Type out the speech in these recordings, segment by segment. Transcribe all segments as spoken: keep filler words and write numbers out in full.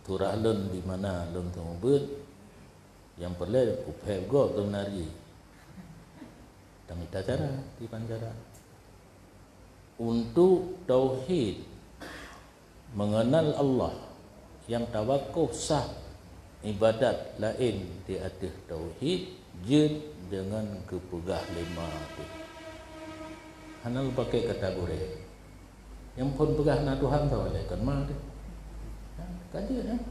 Surah lôn di mana lôn seumeubeuet, nyang peureulée kupéh gob lôn nari. Tamita cara, tiban cara. Untuk tauhid, mengenal Allah, nyang tawakuf sah ibadat laén di ateueh tauhid, jeuet deungon geupeugah lé ma teuh. Hana lôn paké kata gurée. Nyang phon peugah na Tuhan saboh lé, kon ma teuh. Ka jeuet, eh.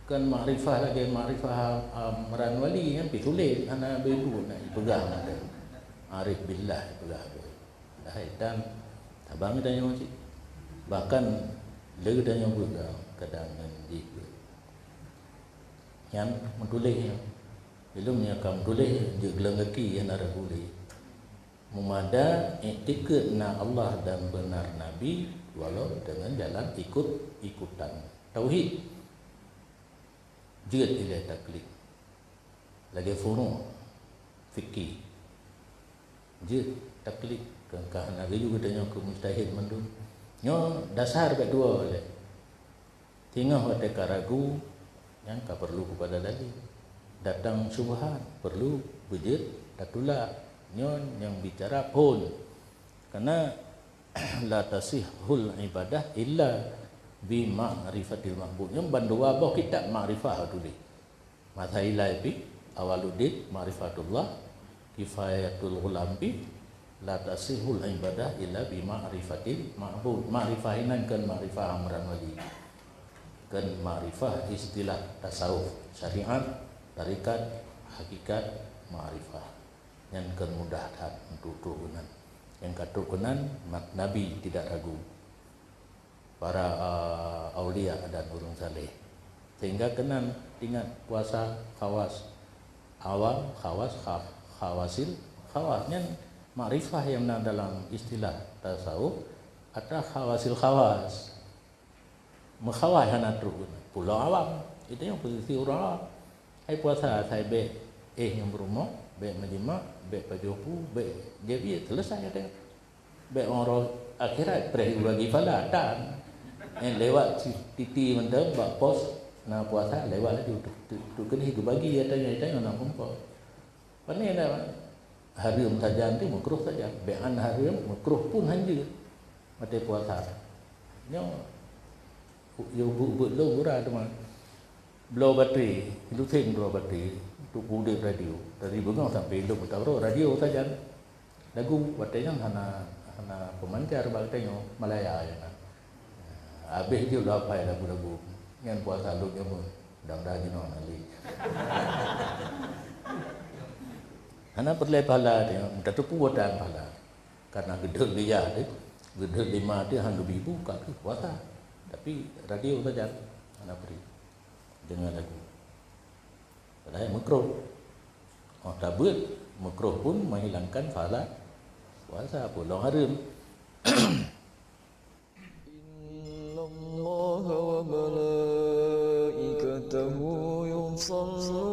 Kon makrifah lagée makrifah, ah, Imran Wali, nyan pih sulet, hana beubu nak ipeugah na teuh. Arif billah ipeugah teuh. Dah, dan saban geutanyoe cit. Bahkan lé geutanyoe beuet kadang ngon jih beuet. Nyan meutuléh nyan. Ilom nyang ka meutuléh jeuet geulang gaki hana ragu lé. Meumada iktikeuet na Allah dan beunar Nabi walau deungon jalan ikut-ikutan. Tauhid. Jeuet ilée taklid. Lagée furu' fikih. Jeuet taklid, keu ka hana geuyue geutanyoe keu mujtahid mandum. Nyoe dasar bék dua lé. Singoh watée ka ragu, nyan ka peureulée keupada dalil. Datang syubhat, peureulée beujeuet tatulak. Nyoe nyang bicara phon. Karena la tasihhul ibadah illa bi ma'rifatil ma'bud. Nyoe ban dua boh kitab makrifah tuléh. Mazhab ilai pih, Awaluddin, Ma'rifatullah, Kifayatul Ghulam pih, la tasihhul ibadah illa bi ma'rifatil ma'bud. Makrifah inan kon makrifah Imran Wali. Kon makrifah istilah tasawuf, syariat, tarekat, hakikat, makrifah. Nyan kon mudah that untuk trok keunan. Nyang ka trok keunan, mat Nabi tidak ragu. Para, eh, aulia dan ureuëng saleh. Sehingga keunan ingat puasa khawas awam, khawas kha-, khawasil khawas. Nyan makrifah nyang na dalam istilah tasawuf atau khawasil khawas. Meukhawas hana trok keunan. Pulo awam. Itu nyang posisi ureuëng awam. Hai puasa, hai bék éh nyang beurumoh, bék meujimak, bék pajoh pu, bék jép ié, selesai ata nyan. Bék uroe akhirat preh bagi phala tan. Eh, lewat si titi mantong bak pos na puasa lewat laju tu, tu, tu keudeh geubagi ata nyan, ata nyan na peumpok. Pane na hareuem sajan tu makruh saja. Bék an hareuem, makruh pun hanjeuet. Maté puasa. Nyoe, yo bu-, bu-, lo gura teuma. Bloe batri, lusen bloe batri, untuk udeb radio. Dari beungoh sampai ilok meutabro radio sajan. Lagu watée nyan hana, hana pemancar bak geutanyoe, Malaya nyan. Habéh jeuet lôn apai lagu-lagu. Nyan puasa lôn nyoe, mudah-mudahan jinoe na lé. Hana peureulée pahala teuh, meutateupeue watée pahala. Karena geudeuek lé yah teuh, geudeuek lé ma teuh han geubri bu ka keuh puasa. Tapi radio sajan hana pri. Deungoe lagu. Padahai makruh. Oh, tabeuet makruh pun menghilangkan pahala puasa, pulang hareuem. إن الله وملائكته يصلون